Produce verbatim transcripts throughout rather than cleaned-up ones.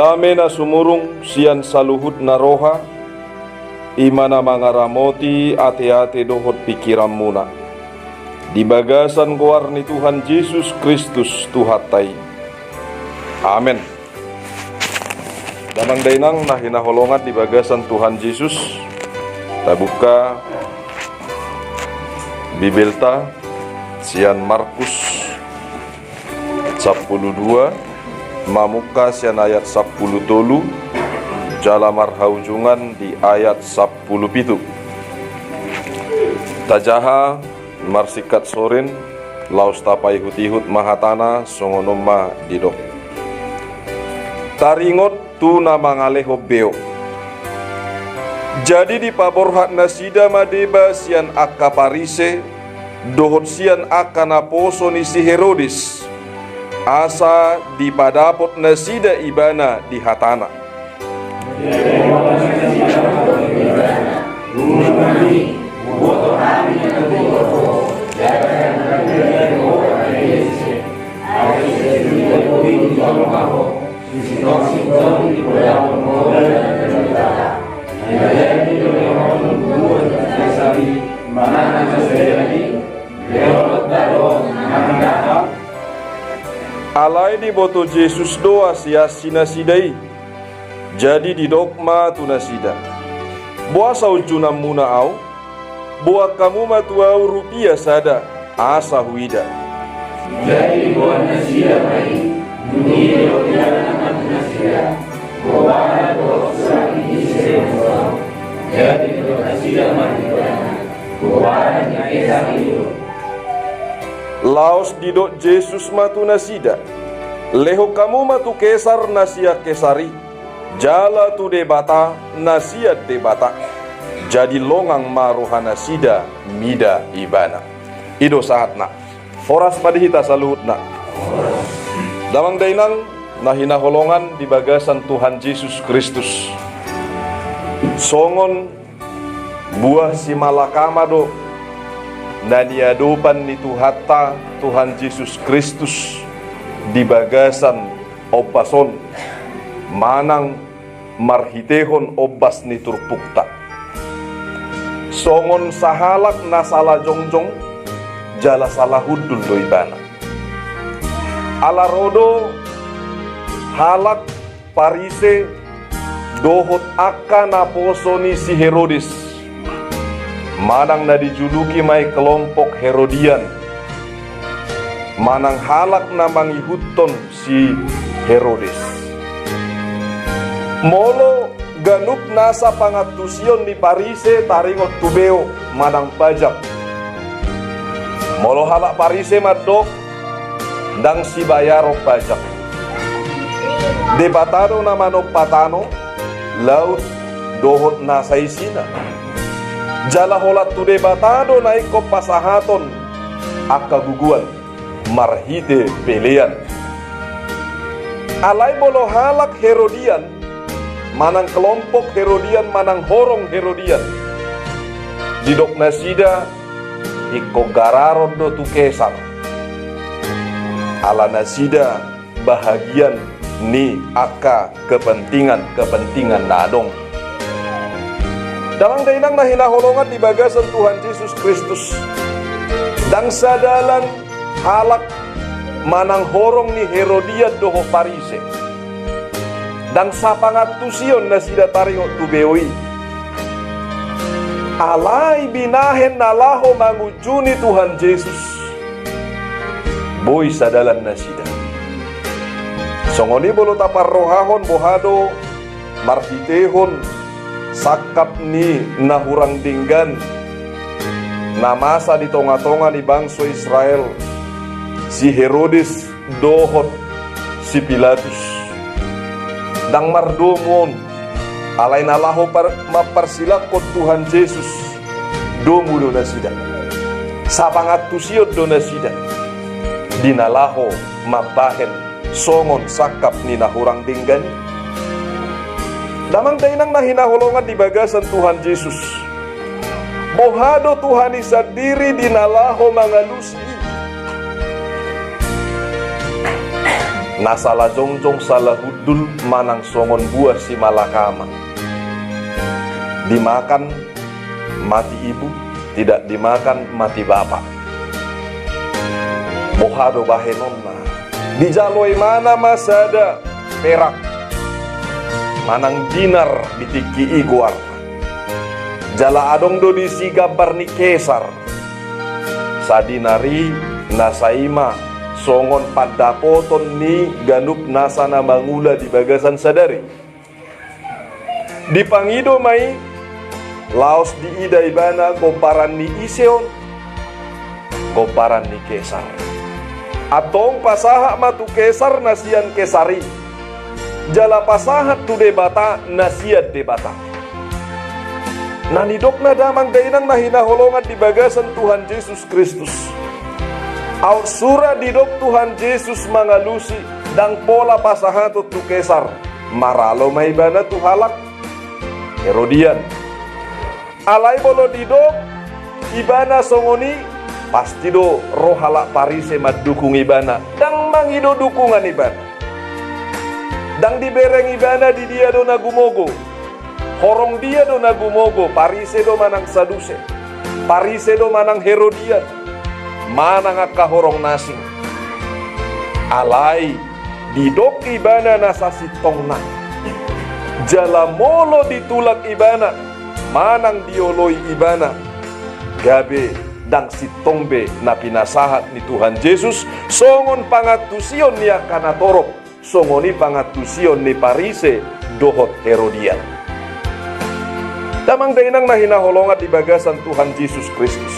Dame na sumurung sian saluhut na roha, i ma na mangaramoti ateate dohot pingkiranmuna. Di bagasan goar ni Tuhan Jesus Kristus Tuhanta i. Amen. Damang dainang na hinaholongan di bagasan Tuhan Jesus, tabuka Bibelta sian Markus sampulu dua, mamungka sian ayat sampulu tolu, jala marhaujungan di ayat sampulu pitu. Tajaha marsingkat sorin, laos tapaihut-ihut ma hatana, songon on ma didok. Taringot tu na mangalehon beo. Jadi dipaborhat nasida ma deba sian angka Parise, dohot sian angka naposo ni si Herodes, asa dipadapot nasida ibana di hatana. Alai diboto Jesus do asi-asi nasida i. Jadi didok ma tu nasida: Boasa unjunanmuna Au? Boan hamu ma tu Au rupia sada, asa huida. Jadi diboan nasida ma i. Dung i didok ibana ma tu nasida: Boan do surat ni ise? Jadi didok nasida ma tu ibana: Boan ni Kesar i do. Laos didok Jesus ma tu nasida: Lehon hamu ma tu Kesar na sian Kesar i, jala tu Debata na sian Debata. Jadi longang ma rohanasida mida ibana. I do sahatna. Horas ma di hita saluhutna. Damang dainang na hinaholongan di bagasan Tuhan Jesus Kristus. Songon buah simalakama do na niadopan ni Tuhanta, Tuhan Jesus Kristus, di bagasan ombas on, manang marhitehon ombas ni turpukta. Songon sahalak na sala jongjong jala sala hundul do ibana. Ala ro do halak Parise dohot angka naposo ni si Herodes, manang na dijuluki ma i kelompok Herodian, manang halak na mangihuthon si Herodes. Molo ganup nasa pangantusion ni Parise taringot tu beo manang pajak. Molo halak Parise mandok, ndang sibayaron pajak. Debata do na manompa tano, laut, dohot na saisina. Jala holan tu Debata do na ingkon pasahaton angka gogoan marhite pelean. Alai molo halak Herodian, manang kelompok Herodian, manang horong Herodian, didok nasida ingkon gararon do tu Kesar. Ala nasida bahagian ni angka kepentingan-kepentingan na adong. Damang dainang na hinaholongan di bagasan Tuhan Jesus Kristus, ndang sadalan halak manang horong ni Herodian dohot Parise. Ndang sapangantusion nasida taringot tu beo i. Alai binahen na laho mangunjuni Tuhan Jesus, boi sadalan nasida. Songon i molo taparrohahon boha do marhitehon sangkap ni na hurang denggan na masa di tonga-tonga ni bangso Israel, si Herodes dohot si Pilatus. Ndang mardomu on, alai na laho par-, mamparsilanghon Tuhan Jesus, domu do nasida. Sapangantusion do nasida di na laho mambahen songon sangkap ni na hurang denggan i. Damang dainang na hinaholongan di bagasan Tuhan Jesus, boha do Tuhan i sandiri di na laho mangalusi i? Na sala jongjong sala hundul manang songon buah simalakama. Dimakan mati ibu, tidak dimakan mati bapak. Boha do bahenonna? Dijalo ibana ma sada perak manang dinar di tingki i goarna. Jala adong do disi gambar ni Kesar. Sadinar i nasa i ma songon pandapoton ni ganup nasa na mangula di bagasan sadari. Dipangido ma i, laos diida ibana gomparan ni ise on, gomparan ni Kesar. Antong pasahat ma tu Kesar na sian Kesar i, jala pasahat tu Debata na sian Debata. Na nidokna damang dainang na hinaholongan di bagasan Tuhan Jesus Kristus. Aut sura didok Tuhan Jesus mangalusi, ndang pola pasahaton tu Kesar. Maralo ma ibana tu halak Herodian. Alai molo didok ibana songon i, pasti do ro halak Parise mandukung ibana, ndang mangido dukungan ibana. Ndang dibereng ibana di dia do na gumogo. Horong dia do na gumogo, Parise do manang Saduse, Parise do manang Herodian, manang angka horong na asing. Alai didok ibana na sasintongna. Jala molo ditulak ibana manang dioloi ibana, gabe ndang sintong be na pinasahat ni Tuhan Jesus songon pangantusion ni angka natorop, songon i pangantusion ni Parise dohot Herodian. Damang dainang na hinaholongan di bagasan Tuhan Jesus Kristus.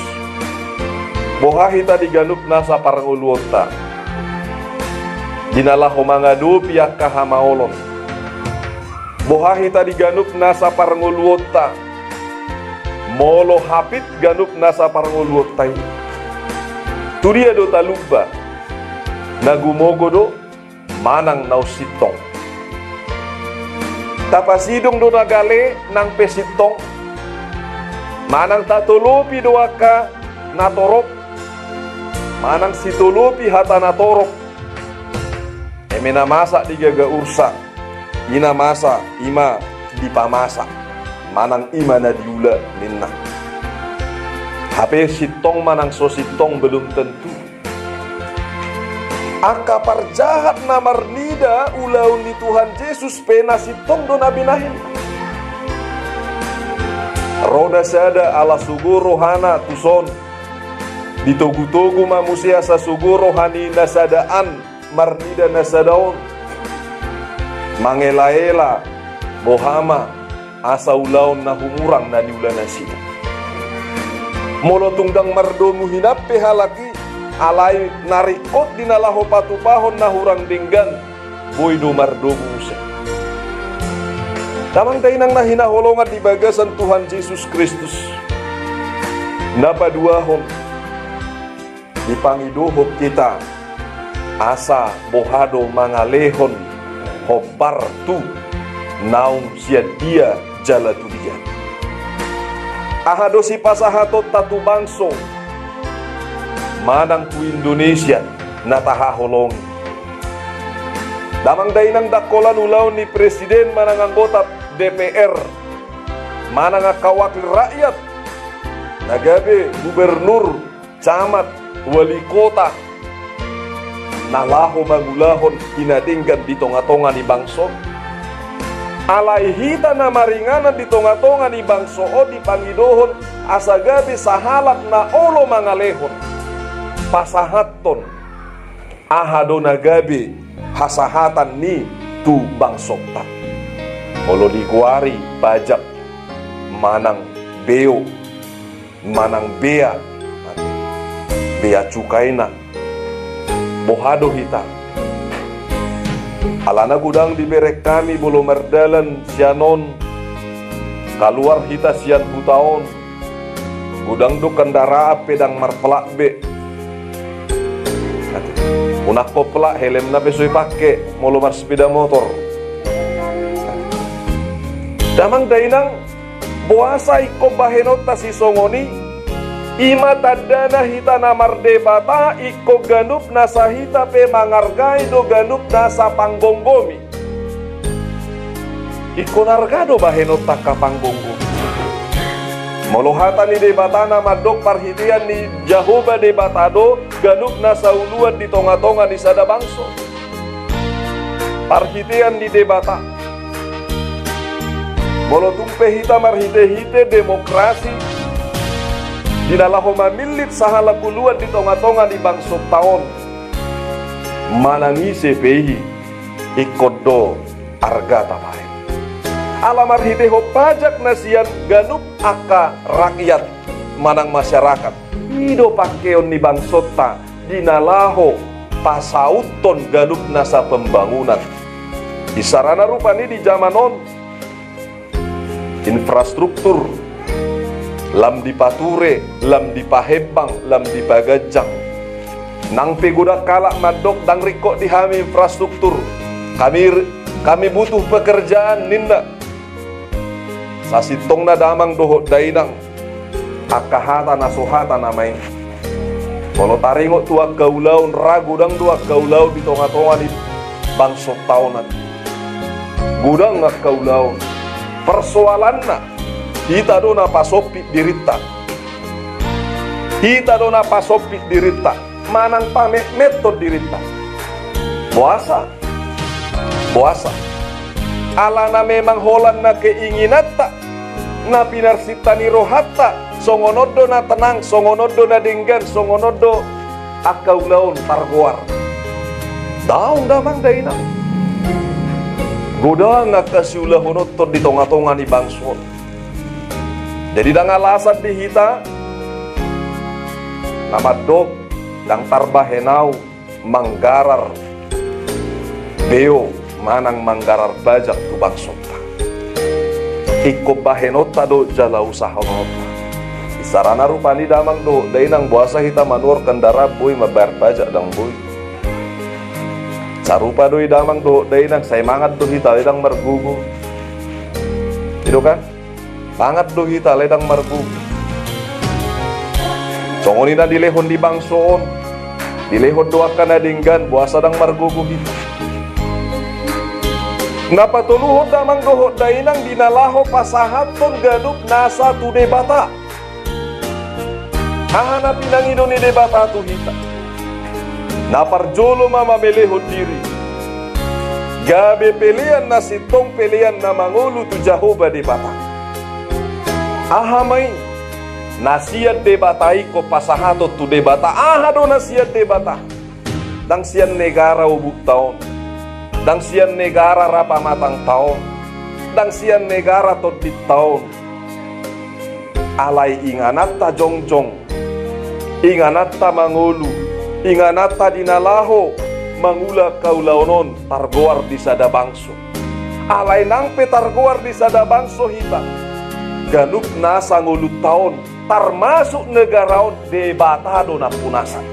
Boha hita di ganup nasa parngoluonta, di na laho mangadopi angka hamaolon? Boha hita di ganup nasa parngoluonta, molo hapit ganup nasa parngoluonta i? Tu dia do talumba? Na gumogo do manang na unsintong? Tapasidung do na gale nang pe sintong? Manang tatolopi do angka natorop? Manang sitolopi hata natorop? Eme na masa digaga ursa, i na masa i ma dipamasa, manang i ma na diula ninna. Hape sintong manang so sintong belum tentu. Angka parjahat na marnida ulaon ni Tuhan Jesus pe na sintong do na binahen. Ro na sada ala sogo rohana tuson. Ditogutogu ma muse asa sogo roha ni na sada an marnida na sada on. Mangelaela boha ma asa ulaon na humurang na niula nasida. Molo tung ndang mardomu hinan pe halak i, alai na ringkot di na laho patupahon na hurang denggan, boi do mardomu muse. Damang dainang na hinaholongan di bagasan Tuhan Jesus Kristus. Na paduahon, dipangidohon hita asa boha do mangalehon hombar tu naung sian dia jala tu dia. Aha do sipasahatonta tu bangso manang tu Indonesia na tahaholongi? Damang dainang, ndang holan ulaon ni presiden manang anggota D P R manang angka wakil rakyat na gabe gubernur, camat, wali kota, na laho mangulahon na denggan di tongatonga ni bangso. Alai hita na maringanan di tongatonga ni bangso on dipangidohon asa gabe sahalak na olo mangalehon, pasahathon aha do na gabe hasahatan ni tu bangsonta. Molo digoari pajak manang beo manang bea, bea cukaina, boha do hita? Alana godang dibereng hami molo mardalan sian on, kaluar hita sian huta on, godang do kendaraan pe ndang marplat be. Unang ho plat, helmna pe so ipake molo marsepeda motor. Damang dainang, boasa ingkon bahenonta sisongon i? I ma tandana hita na mardebata, ingkon ganup nasa hita pe mangargai do ganup nasa panggomgomi. Ingkon arga do bahenonta angka panggomgomi. Molo hata ni Debata na mandok, parhitean ni Jahowa Debata do ganup nasa uluan di tongatonga ni sada bangso. Parhitean ni Debata. Molo tung pe hita marhitehite demokrasi, di na laho mamillit sahalak uluan di tongatonga ni bangsonta on, manang ise pe i, ingkon do arga tabahen. Ala marhitehon pajak na sian ganup angka rakyat manang masyarakat, i do pangkeon ni bangsonta di na laho pasauthon ganup nasa pembangunan. Isarana rupani di jaman on, infrastruktur lam dipature, lam dipahembang, lam dipaganjang. Nang pe godang halak mandok, ndang ringkot di hami infrastruktur, kami, kami butuh pekerjaan, ninna. Sasintongna damang dohot dainang, angka hata na so hata nama i. Molo taringot tu angka ulaon, ra godang do angka ulaon di tongatonga ni bangsonta on. Godang angka ulaon. Persoalanna, hita do na pasompit dirinta. Hita do na pasompit dirinta manang pametmethon dirinta. Boasa? Boasa? Alana memang holan na keinginanta, na pinarsinta ni rohanta, songon on do na tenang, songon on do na denggan, songon on do angka ulaon targoar. Daong damang dainang. Godang angka siulahononhon di tongatonga ni bangso on. Jadi ndang alasan di hita na mandok, ndang tarbahen au manggarar beo manang manggarar pajak tu bangsonta. Ingkon bahenonta do jala usahahononta. Isarana rupani damang dohot dainang, boasa hita manuhor kendaraan boi, mambayar pajak ndang boi. Sarupa do i damang dohot dainang, sai mangan do hita, alai ndang margogo. I do kan? Mangan do hita, alai ndang margogo. Songon i na dilehon di bangso on, dilehon do angka na denggan, boasa ndang margogo hita. Na patoluhon damang dohot dainang di na laho pasahathon ganup nasa tu Debata. Aha na pinangido ni Debata tu hita? Na parjolo ma mamelehon diri, gabe pelean na sintong, pelean na mangolu tu Jahowa Debata. Aha ma i? Na sian Debata i ingkon pasahaton tu Debata. Aha do na sian Debata? Ndang sian negara obukta on, ndang sian negara ra pamatangta on, ndang sian negara tondinta on. Alai ingananta jongjong, ingananta mangolu, ingananta di na laho mangula angka ulaon on targoar di sada bangso. Alai nang pe targoar di sada bangso hita, ganup nasa ngolunta on, tarmasuk negara on, Debata do nampunasa.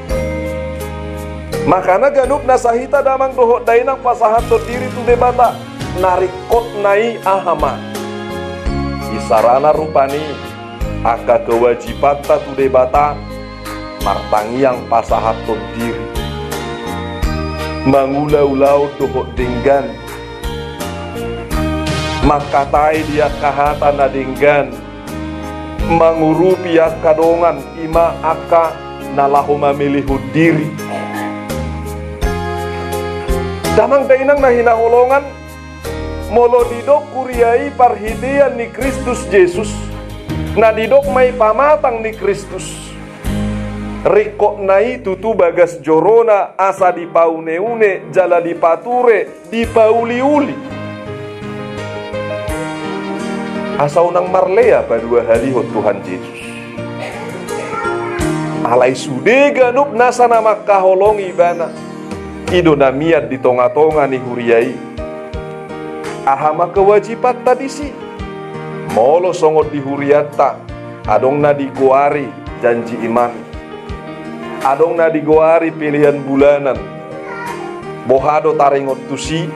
Makana ganup nasa hita damang dohot dainang pasahathon diri tu Debata. Na ringkotna i aha ma? Isarana rupani angka kewajibanta tu Debata, martangiang pasahathon diri, mangula ulaon dohot denggan, mangkatai di angka hata na denggan, mangurupi angka dongan, i ma angka na laho mamelehon diri. Damang dainang na hinaholongan, molo didok huria i parhitean ni Kristus Jesus, na didok ma i pamatang ni Kristus. Ringkotna i tutu bagas jorona asa dipauneune jala dipature, dipauliuli. Asa unang marlea paduahalihon Tuhan Jesus. Alai sude ganup nasa na mangkaholongi ibana, i do na mian di tongatonga ni huria i. Aha ma kewajibanta disi? Molo songon di hurianta, adong na digoari janji imam, adong na digoari pelean bulanan. Boha do taringot tusi?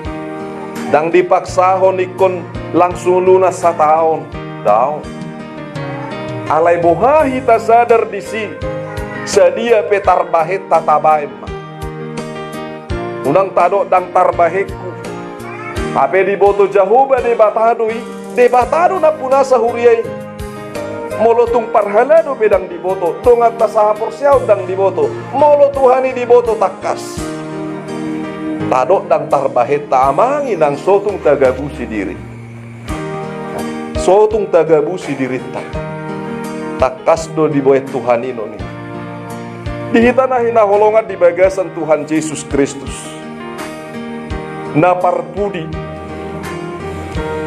Ndang dipaksahon ingkon langsung lunas sataon. Daong. Alai boha hita sadar disi, sadia pe tarbahenta tabaen ma. Unang tadok ndang tarbahenku. Hape diboto Jahowa Debata do i, Debata do nampunasa huria i. Molo tung parhalado pe ndang diboto, donganta sahaporseaon ndang diboto, molo Tuhan i diboto tangkas. Tadok ndang tarbahenta amang inang, so tung tagabusi diri. So tung tagabusi dirinta. Tangkas do dibaen Tuhan i non i. Di hita na hinaholongan di bagasan Tuhan Jesus Kristus. Na parpudi,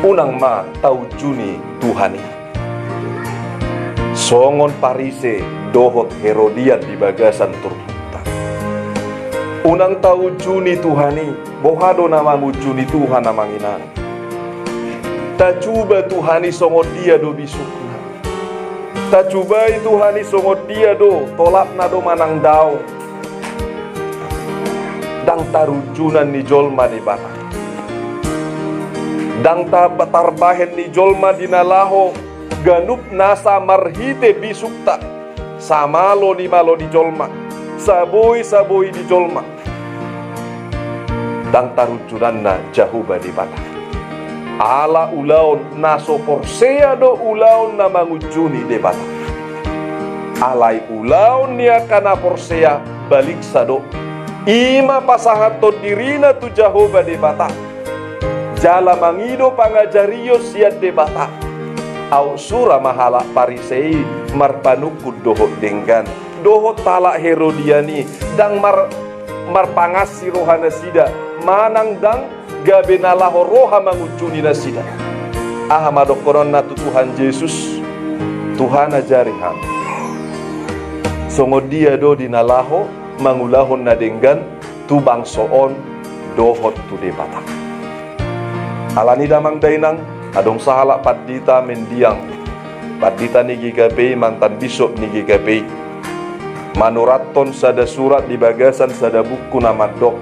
unang ma taunjuni Tuhan i. Songon Parise dohot Herodian di bagasan turpukta. Unang taunjuni Tuhan i, boha do na mangunjuni Tuhan amang inang. Tacuba Tuhan i songon dia do bisukna. Tacubai Tuhan i songon dia do, tolapna do manang daong. Ndang tarunjunan ni jolma Debata. Ndang ta-, tarbahen ni jolma di na laho ganup nasa marhite bisukta. Samalo ni malo ni jolma. Saboi, saboi ni jolma. Ndang tarunjunanna Jahowa Debata. Ala ulaon na so porsea do ulaon na mangunjuni Debata. Alai ulaon ni angka na porsea baliksa do. I ma pasahathon dirina tu Jahowa Debata. Jala mangido pangajarion sian Debata. Aut sura ma halak Parise i marpanungkun dohot denggan. Dohot halak Herodian i ndang mar-, marpangansi roha nasida, manang ndang gabe na laho roha mangunjuni nasida. Aha ma dohononna tu Tuhan Jesus? Tuhan, ajari hami. Songon dia do di na laho mangulahon na denggan tu bangso on dohot tu Debata. Alani damang dainang, adong sahalak pandita mendiang, pandita ni G K P I mantan bisop ni G K P I, manurathon sada surat di bagasan sada buku na mandok: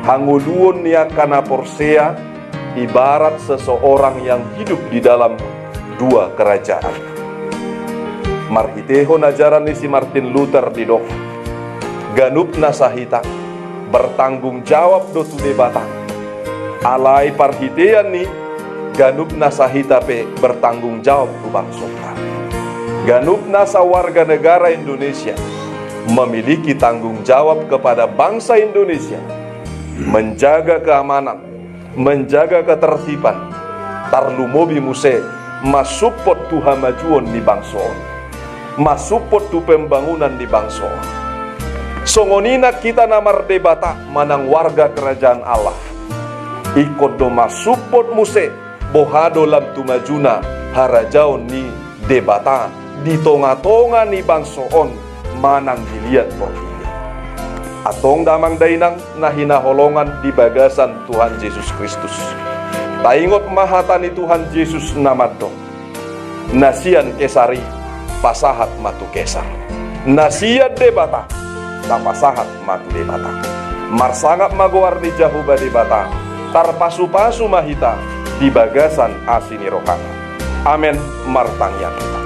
Hangoluon ni angka na porsea ibarat seseorang yang hidup di dalam dua kerajaan. Marhitehon ajaran ni si Martin Luther didok, ganup nasa hita bertanggung jawab do tu Debata. Alai parhitean ni, ganup nasa hita pe bertanggung jawab tu bangsonta. Ganup nasa warga negara Indonesia memiliki tanggung jawab kepada bangsa Indonesia, menjaga keamanan, menjaga ketertiban, tarlumobi muse mansupport tu hamajuon ni bangso on, mansupport tu pembangunan ni bangso on. Songon i nang hita na mardebata manang warga kerajaan Allah, ingkon do mansupport muse boha do lam tu majuna harajaon ni Debata di tonga-tonga ni bangso on manang di liat portibi. Antong damang dainang na hinaholongan di bagasan Tuhan Jesus Kristus, taingot ma hata ni Tuhan Jesus na mandok: Na sian Kesar i pasahat ma tu Kesar, na sian Debata tapasahat ma tu Debata. Marsangap ma goar ni Jahowa Debata, tarpasu-pasu ma hita di bagasan asi ni rohana. Amen. Martangiang hita.